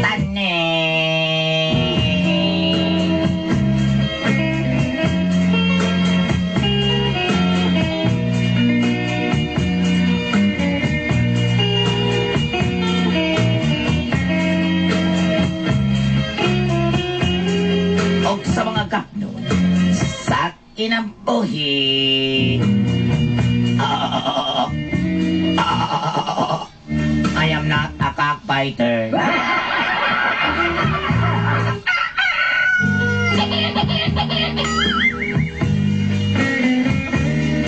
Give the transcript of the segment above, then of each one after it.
Tane. Og sa mga gapnon sa kinabuhi. I am not a cockfighter.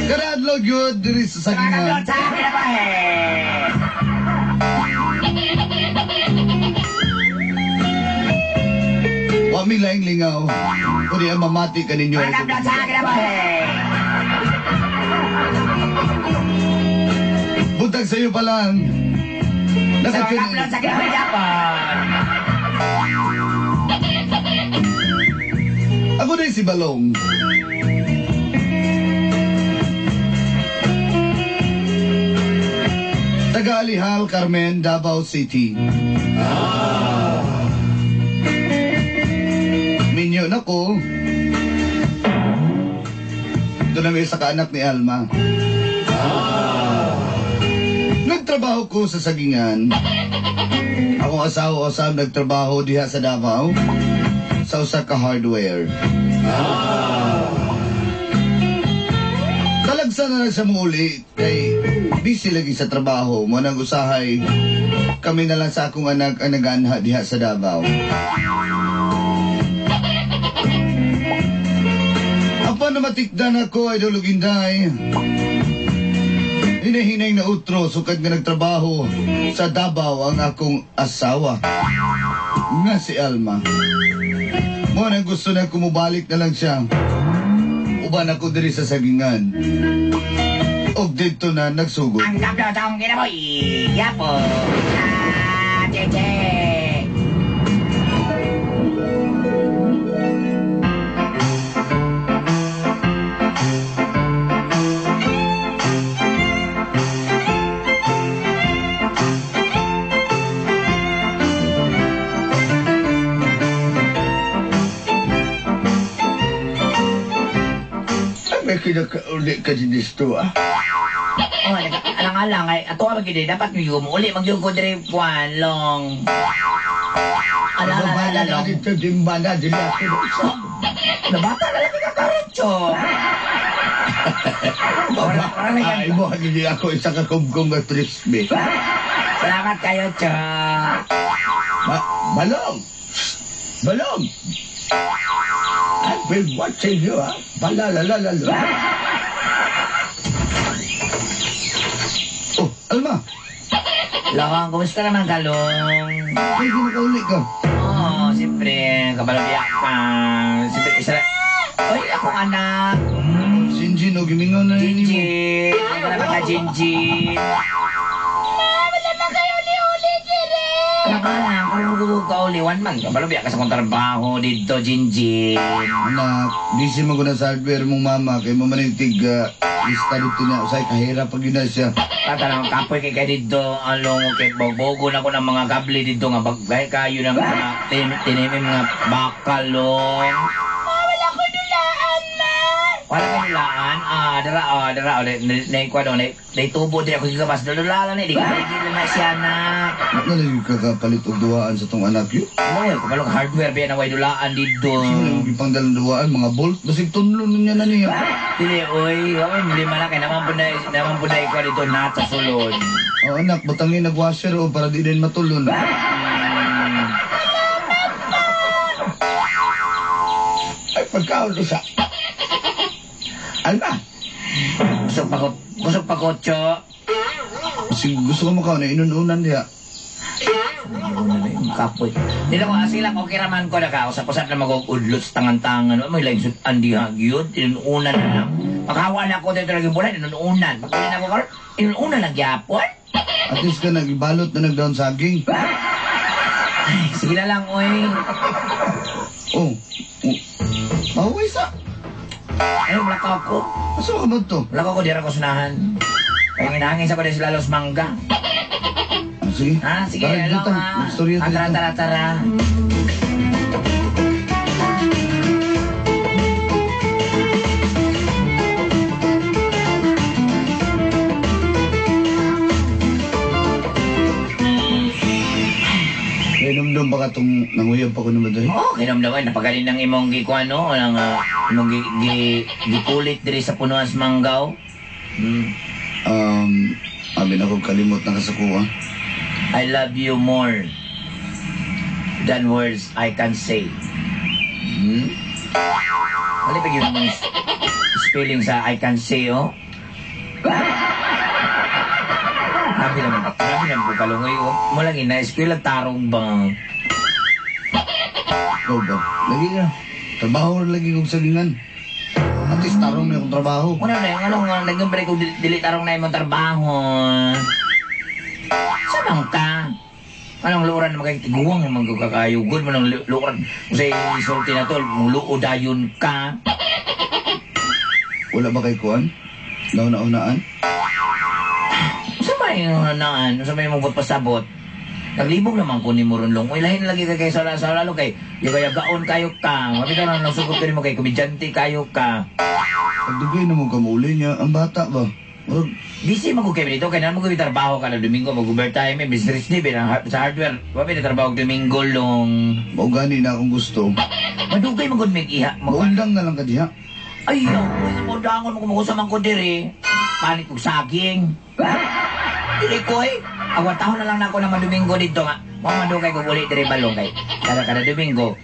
Karadlo gyud diri sa Sa mga sagingan. gapnon sa kinabuhi. Wa mi laing lingaw. Kundi ang mamati kaninyo. Mga gapnon sa kinabuhi. Buntag sa iyo pa lang. Sa mga Naka-tune gapnon sa kinabuhi Japon. Ako din si Balong. Taga Alihal, Carmen, Davao City. Minyo na ko. Doon ang isa ka anak ni Alma. Nagtrabaho ko sa sagingan. Akong asawa usab nagtrabaho diha sa Davao sa usa ka hardware. Talagsa na lang siya muli kay busy lagi sa trabaho. Mo nang usahay kami na lang sa akong anak ang nag-anha diha sa Davao. Apan na matikdan ako, Idol Inday. Hinahinay na utro sukad nga nagtrabaho sa Davao ang akong asawa nga si Alma. Mo nang gusto na kumubalik na lang siya. Uban ako diri sa sagingan. Og dito na nagsugod. Ang gapnon sa akong kinabuhi. Yapon. Ah, cheche. Ay, may kinakauli ka din dito, ah. Oh, alang-alang ay ato ka magiging dapat yung uli magyug ko diri buwan long. Alang Ano alang na long. dito, dimbana, dili ako na isa. Nabata na lagi ka karotso. Wala Ay, mo, hindi ako isa ka kumkum nga trisme. Salamat kayo, Cho. Balong! Balong! I've been watching you, ah. Balalalalala. Oh, Alma, Long, kumusta naman ka, Long? may ginakauli ka. Oo, siyempre, kabalabiyak ka. Siyempre, isa. Oy, akong anak. Sinjin, o gimingaw na ninyo. Jinjin. Ano naman ka, Jinjin? Wala na kayo uli-uli, dire. Alang-alang, kung kauliwan man. Kabalabiyak ka sa kong trabaho dito, Jinjin. Anak, busy mo ko na sa hardware mong mama kay mo manintig lista dito niya. Usay, kahirap pag yun na siya. Tatanang kapoy kay kay dito, ang longo kay bogbogo na ko ng mga gabli dito nga baggay kayo ng mga tinimim mga bakal long. Ma, wala ko dulaan, ma. Wala ka dulaan? Ah, dara, ah, dara, oh, na kwa do, na tubo diri ako gigabas. Dulala na, di ka na siya na. Ano na yung kakapalit og duwaan sa tong anak yun? Ano, kabalo hardware ba na way dulaan dito. Sino yung pangdalang duwaan, mga bolt? Basig tunlo niya na niya. Dili, oy, wala problema na kay naman po na ikaw dito nata sulod. Oh, anak, butangin nag-washer o para di din matulon. Ay, pagkaon sa... Alma, Kusog pa ko, kusog pa ko, Cho. Kasi gusto ko makaon, eh, inununan diya. Kapoy. Dili ko asila ko kiraman ko nakausap-usap na mag-udlot sa tangan-tangan. May laing sudan diha gyud, inununan na lang. Paghawa na ako dito lagi bulan, inununan. Pagkunin ako karon, inununan lang gyapon. At least ka nagbalot na nagdaon saging. Ay, sige na lang, oy. Oh, oh. Mahuway sa. Ay, wala ka ako. Asa ka ba ito? Wala ka ako, di ra ko sunahan. Hangin-hangin sa ko din sila los mangga. Ah, sige. Ha? Sige, Tara, hello dito. ha. Magstorya Ah, ta tara, dito. tara, tara. Kainomdom ba ka itong nanguyab pa ko naman dali? Oo, kinamdaman. Napagaling ng imong gikuano, ng imong gikulit diri sa punuan sa manggaw. Hmm. Amin ako kalimot na kasakuha. I love you more than words I can say. Hmm? Wala pa yun yung spelling sa I can say, oh. Grabe naman, grabe naman po kalungoy, oh. Mo lang ina, eskwela tarong bang. Ikaw ba? Lagi na. Trabaho rin lagi kong sagingan. At least tarong na akong trabaho. Una na yung ano nga, naging break kung dili tarong na imong trabaho. Sa man ka? Anong luoran na magkatiguang yung magkakayugod mo ng luoran. Kung sa'yo isulti na to, muluo dayon ka. Wala ba kay Kuan? Nauna-unaan? Sa may naan, sa may mong pasabot. Naglibog naman ko ni Murunlong. Uy, lahin lagi ka kay sa sa lalo kay yagayagaon kayo ka. Mabitaw na nang sugot ko nimo kay komedyante kayo ka. Pagdugay na mo kamuli niya, ang bata ba? Murag, Busy man ko kayo dito kay namo ko trabaho kada Domingo mag overtime eh business ni sa hardware. Wa mi trabaho og Domingo long. mao gani na akong gusto. Madugay man gud mig iha. Maundang na lang ka diha. Ay, ay, mo dangon mo kumukusa man ko diri. Panik og saging. Dili ko eh. Awa taon na lang nako naman Domingo dito nga. Mo madugay ko uli diri balong kay. Kada kada Domingo.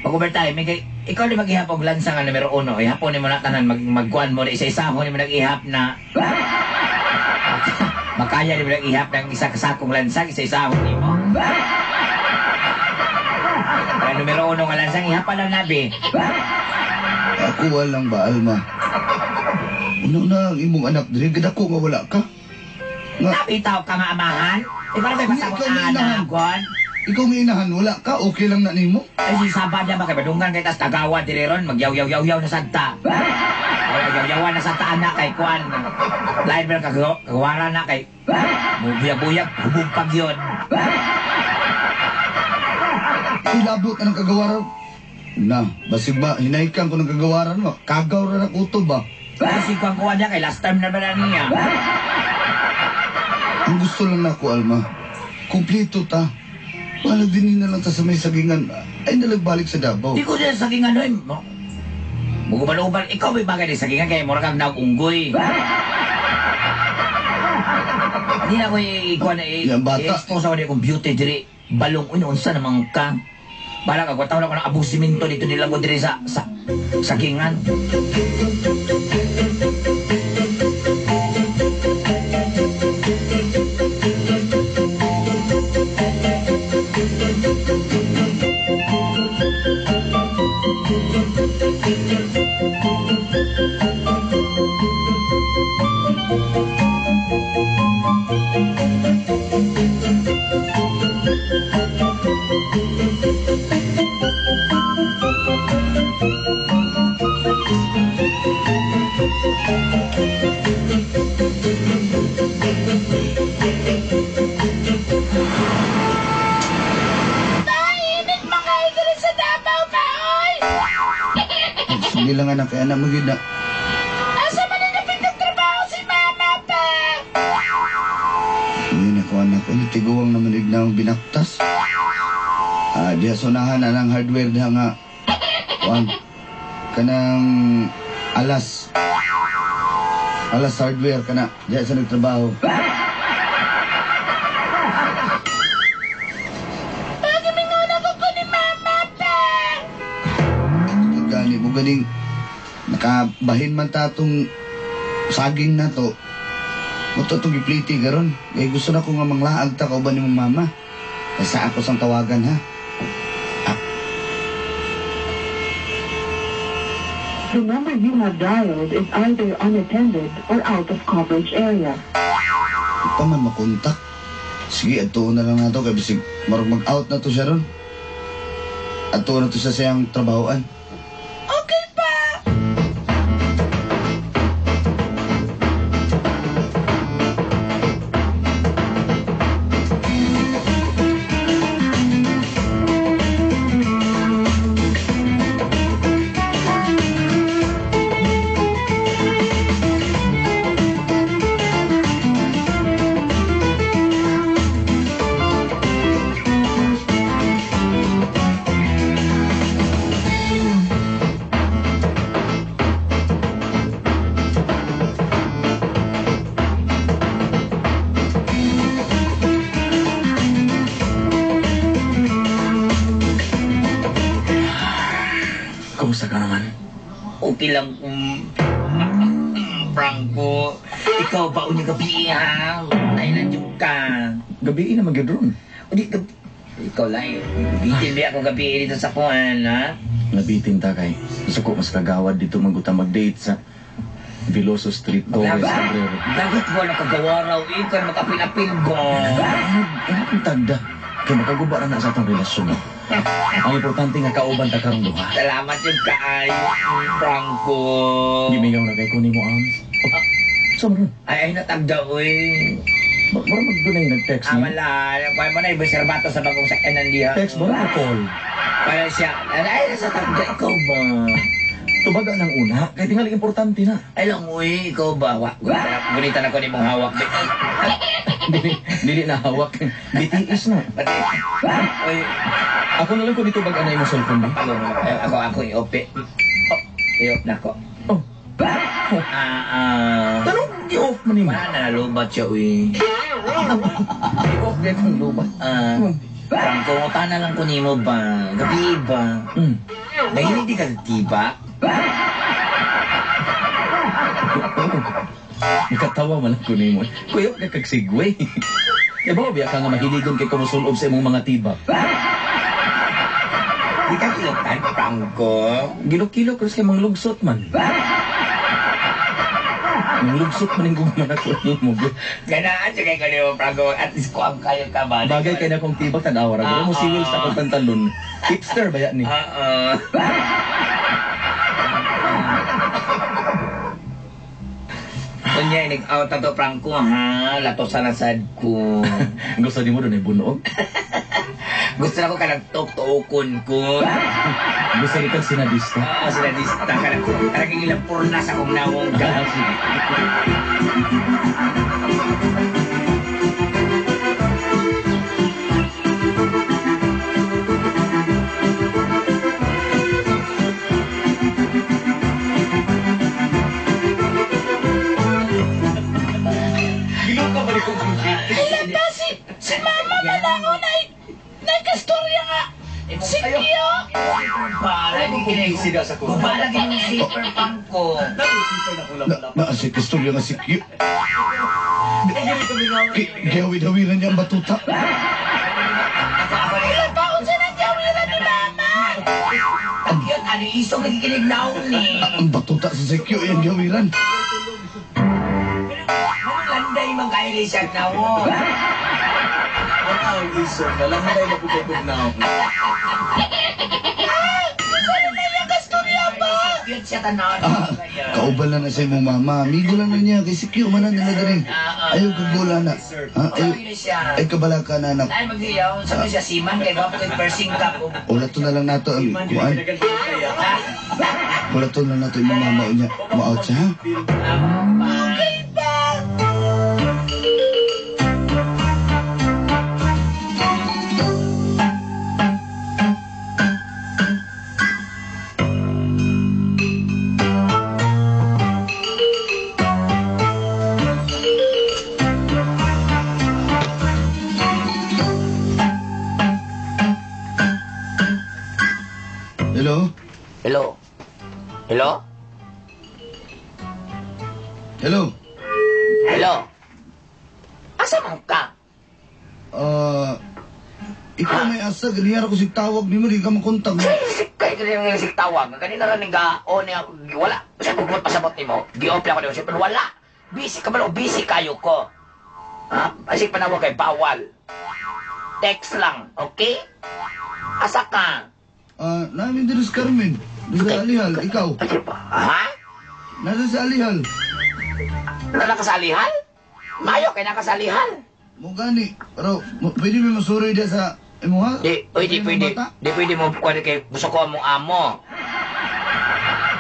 Pag overtime, may kay ikaw di maghihap og lansa nga numero 1. Ihapon nimo na tanan magkuan mo na isa-isahon nimo nag-ihap na. Makaya nimo nag-ihap ng isa ka sakong lansang isa-isahon nimo. Kaya numero 1 nga lansang ihapan lang nabi. Ako walang ba, Alma? Una-una ang imong anak diri, gadako nga wala ka. Nga, Nabitaw ka nga amahan. Ikaw na ba'y pasabot Ikaw may anak, inahan. Gon? Ikaw may inahan, wala ka, okay lang na nimo. Ay, si Saba niya ba kay Badungan kay tas tagawa diri ron, magyaw-yaw-yaw-yaw na santa. Ay, yaw-yawan na santa anak kay kuan. Lain ba kagawara na kay mubuyag-buyag, hubog pag yun. Ilabot ka ng kagawaran. Na, basig ba, hinaykan ko ng kagawaran mo. Kagaw ra na kutob ba? Kasi kuan kuan niya kay last time na ba na niya. Ang gusto lang nako, Alma, kumpleto ta. Wala din na lang ta sa may sagingan. Ay, nalagbalik sa Davao. Di ko siya sagingan oy. Mugubal-ubal, ikaw may bagay di sagingan kay mura kang nag-unggoy. Hindi na ko ikuan Yan, bata. i-expose ako di akong beauty diri. Balong uy, unsa namang ka. Bala ka, kwataw na ko ng abong simento dito nilang ko diri sa sagingan. Painit man kayo diri sa Davao pa, oy! Sige lang anak, kaya na mo yun na. Asa man ang napit nagtrabaho si mama pa? Ayun ako anak, ay tiguang naman igna ang binaktas. Ah, diha sunahan na ng hardware diha nga. Kuan, kanang alas. Alas hardware kana, diha sa nagtrabaho. Pagamingon ako ko ni mama pa! Gani mo ganing nakabahin man ta tong saging na to. Mo to tong gipliti karon. Kay gusto na ko nga manglaag ta kauban nimong mama. Basta ako sang tawagan ha. The number you have dialed is either unattended or out of coverage area. Di pa man makontak. Sige, adto na lang nato kay bisig marag mag-out na to siya ron. Adto na to sa siyang trabahoan. Okay pa! Okay lang Franco. Ikaw ba unya gabi ha? Nailan jud ka. Gabi na magyud ron. O di ikaw lang eh. Bitin ba ako gabi dito sa kuan ha? Nabitin ta kay suko mas kagawad dito maguta mag-date sa Veloso Street, Torres, Cabrera. Dagat mo lang kagawaraw eh. Kaya mag-apil-apil go. Ang tagda. Kaya makaguba na sa atong relasyon. Ang importante nga kauban ta karong duha. Salamat yung kaay, Franco. Gimingaw na kay kunin mo arms. Oh, sa maron? Ay, natagda, uy. Mura magdunay nag-text Ah, niya. wala. Kaya mo na, ibeserbato sa bagong sakyanan diha. Text ba o call? Kaya siya, ay, nasa tagda, ikaw ba? Tubaga ng una, kay tingali importante na. Ay lang, uy, ikaw ba? Wa, gunitan ako ni mong hawak. Dili na hawak. BTS na. Pati, uy, Ako na lang ko dito bag anay mo cellphone ba? Ako, i-off eh. Oh, i-off na ako. Oh. Tanong, i-off mo ni mo. Wala na nalubat siya, uy. I-off kaya kang lubat. Franco, na lang ko nimo ba? Gabi ba? Dahil hindi ka tibak? Nakatawa man lang ko nimo. Kuya, ka kagsigway. Kaya ba, biya ka nga mahiligon kay kumusulob sa imong mga tibak? Di ka kilutan, Franco. Gilok-kilok, pero sa manglugsot man. Manglugsot man yung gugman ako nimo. Ganaan siya kay kanimo, Franco. At least kuang kayo ka ba? Bagay kay na kong tibak, tanawa ra. Mo siwil sa akong pantalon. Hipster ba yan ni? Oo. Kunya, nag-out na to, Franco, ha? Lato sa nasad ko. Gusto di mo doon ay bunoog? Gusto na ko ka nagtuktukon ko. Gusto rin kang sinadista? Oo, sinadista. Talagang ilang purnas akong nawong ka. Sige. Hilata si mama malangon ay nagkastorya nga. Si Kyo. Kubala yung zipper pang ko. Na, si kastorya nga si Kyo. Gawin-hawiran niya ang batuta. Hilata unsa nang gawiran ni mama. Tagyot, ano isong nakikinig na ni. Ang batuta sa si Kyo yung gawiran. Landay man kayo ni siya na mo. Ang isong, landay na po kay Pugnaw. Cute siya tanaw. Kauban lang na sa imong mama. Amigo lang na niya. Kay si Kyo man na nila diri. Ayaw kagula na. Ayaw, ay kabala ka na anak. Ay, maghiyaw. Sabi siya, siman kay gwapo kay piercing cup. Wala to na lang nato ang kuan. Wala to na lang nato imong mama unya. Mo-out siya ha. Okay ba? Hello? Hello? Hello? Hello? Hello? Asa man ka? Ikaw may asa, ganyan ako si tawag ni mo, di ka makontag. Kaya kanina nga si tawag, kanina rin nga, o niya, wala. Sa gugot pasabot ni mo, gi-off ako ni mo, pero wala. Busy ka man o busy kayo ko. Ha? Kasi panawag kay bawal. Text lang, okay? Asa ka? Namin din si Carmen. Doon sa Alihal, ikaw. Ha? Nasa sa Alihal. Nasa ka sa Alihal? Mayo kay naka sa Alihal. Mo gani, pero pwede mo masuroy diya sa imo ha? Di, oy, di pwede. Di pwede mo kuha kay gusto ko mong amo.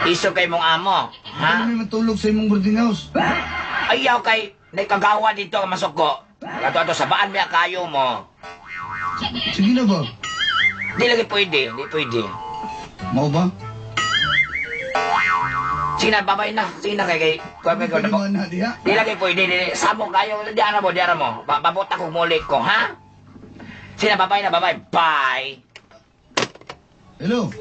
Iso kay mong amo. Ha? Pwede mo matulog sa imong boarding house. Ayaw kay nakagawa dito ang masuko. Ato ato sabaan miya kayo mo. Sige na ba? Di lagi pwede, di pwede. Mao ba? Sige na, babay na. Sige na kay kay kay Pwede mo na diha. Di lagi pwede, di samo kayo, di ara mo, di ara mo. Babot ako muli ko, ha? Sige na, babay na, babay. Bye. Hello.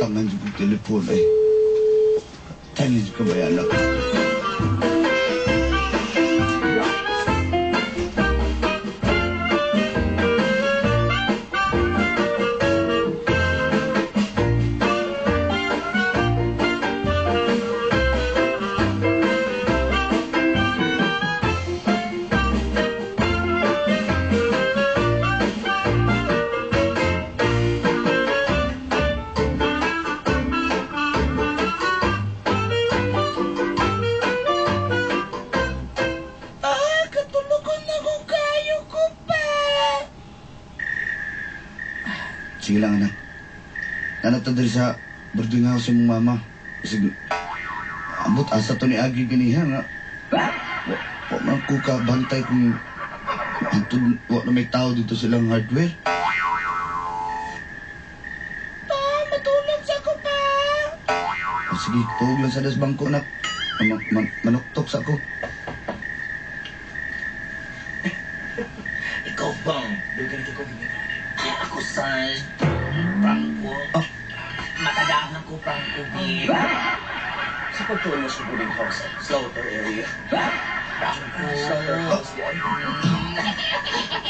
Butangan sa kong telepono eh. Tangin sa kabayan ako. Sige lang, anak. Nanata diri sa boarding house imong mama. Sige, ambot asa to ni Agi ganiha nga. Wa man ko ka bantay kung antod wa na may tao dito silang hardware. Pa, matulog sa ko pa. O, sige, tuog lang sa das bangko, anak. Manuktok sa ko. Ikaw bang? Ay, ako sa prangko. Ah. Matadahan ko prangko, babe. Sa pagtuon mo sa boarding house, slaughter area. Prangko. Slaughter house di ay.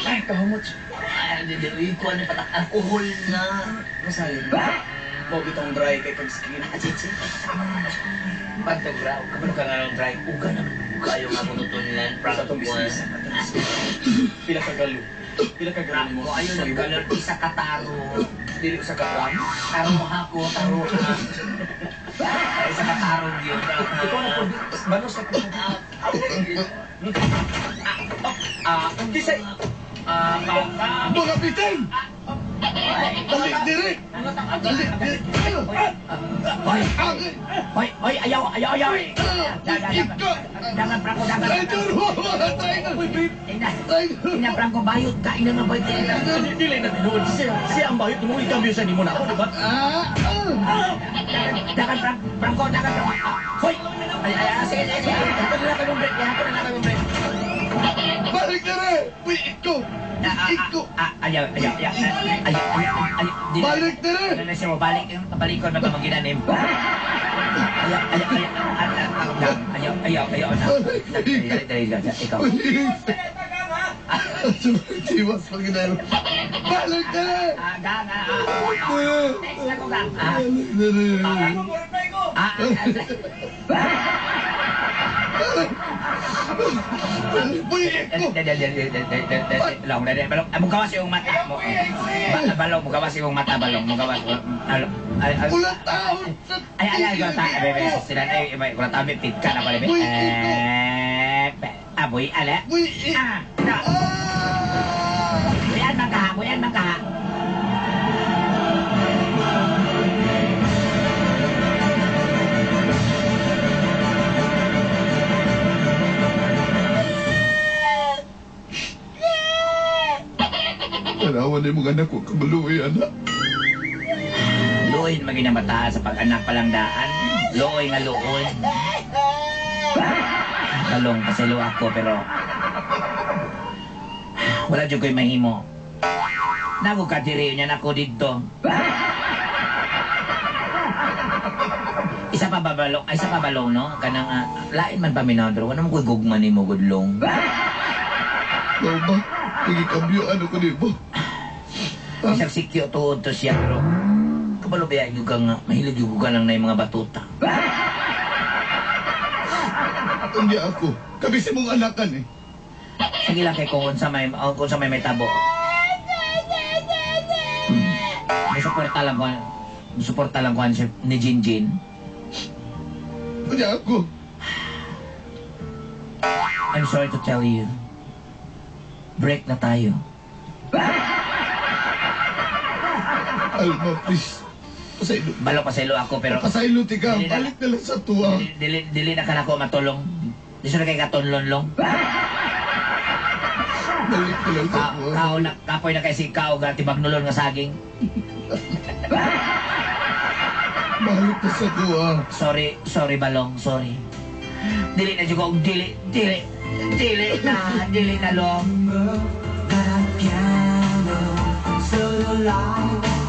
Ay, kahumot. Ay, di ko ano patak alcohol na. Masayo. Mo bitong dry kay kag skin. Chichi. Pagtagraw, kabalo ka nga ng dry. Uga naman, kayo nga kung tutunlan. Sa atong Prangko. business. Pila ka galo. Pila ka galo mo. Prangko, ayun ang galon. Isa ka taro. Dili usa ka gram. Taruha ko, taruha. Ay, isa ka tarong yun. Ikaw na po, banos na po. Kisay! Mga bitin! Dali, diri! Dali, diri! Hoy! Hoy, hoy, ayaw, ayaw, ayaw! Ikaw! Dangan, Franco, dangan! Traitor! Mga traitor! Ina, Traitor! ina, Franco, bayot ka, ina nga bayot. Dili na tinuod. Siya ang bayot mo. Ikambyo sa nimo na ako, di ba? Dangan, Franco, dangan, Franco. Hoy! Ay, ay, ay, sige, sige, sige. Ito na lang kayong break. Ito na lang kayong break. Balik diri! Uy, ikaw! Ikaw! Ayaw, ayaw, ayaw, ayaw, ayaw, ayaw. Balik diri! Ano na siya mo, balik, balikon na magilanim. Ayaw, ayaw, ayaw, ayaw, ayaw, ayaw, na. Dali, dali, dali, ikaw. Tiwas pag ginalo. Balik diri! Gang, Next na ko, gang. Balik diri! Uy, ikaw! Long, balong, mugawas yung mata mo. Balong, mugawas yung mata, balong, mugawas. Ulat taon sa Ay, ay, ay, ay, ay, sila, ay, ay, ay, tabi, pit ka na pala, aboy, ala. Uy, Na. Buyan, mangkaha, buyan, mangkaha. Tanawan ni mga anak ko kabaluoy, anak. Luoy maging bataan sa pag-anak palang daan. Luoy nga luoy. Kalong, paselo ako, pero wala dyan ko'y mahimo. Nago ka diri niya nako dito. Isa pa babalong, ay isa pa balong, no? Kanang lain man pa minaw, pero wala mo ko'y gugma ni mo, gudlong. Ikaw ba? Sige, kambyo, ano ko di ba? Isang sikyo tuod to siya, pero kabalo ba yung kang mahilig yung ka lang na yung mga batuta. Hindi ako. Kabisi mong anakan eh. Sige lang kay kung sa may may tabo. Musuporta lang ko. Musuporta lang ko ni Jinjin. Hindi ako. I'm sorry to tell you. Break na tayo. Alma, please. Pasaylo. Balo pasaylo ako pero Pasaylo, tika. Balik na lang sa tuwa. Dili na ka na ako matulong. Di na kay katunlon long. Balik na lang sa tuwa. Kao na, kapoy na kay si Kao ga tibagnulon nga saging. Balik na sa tuwa. Sorry, sorry balong, sorry. Dili na jud ko dili, dili, dili na, dili na long. That piano so alive.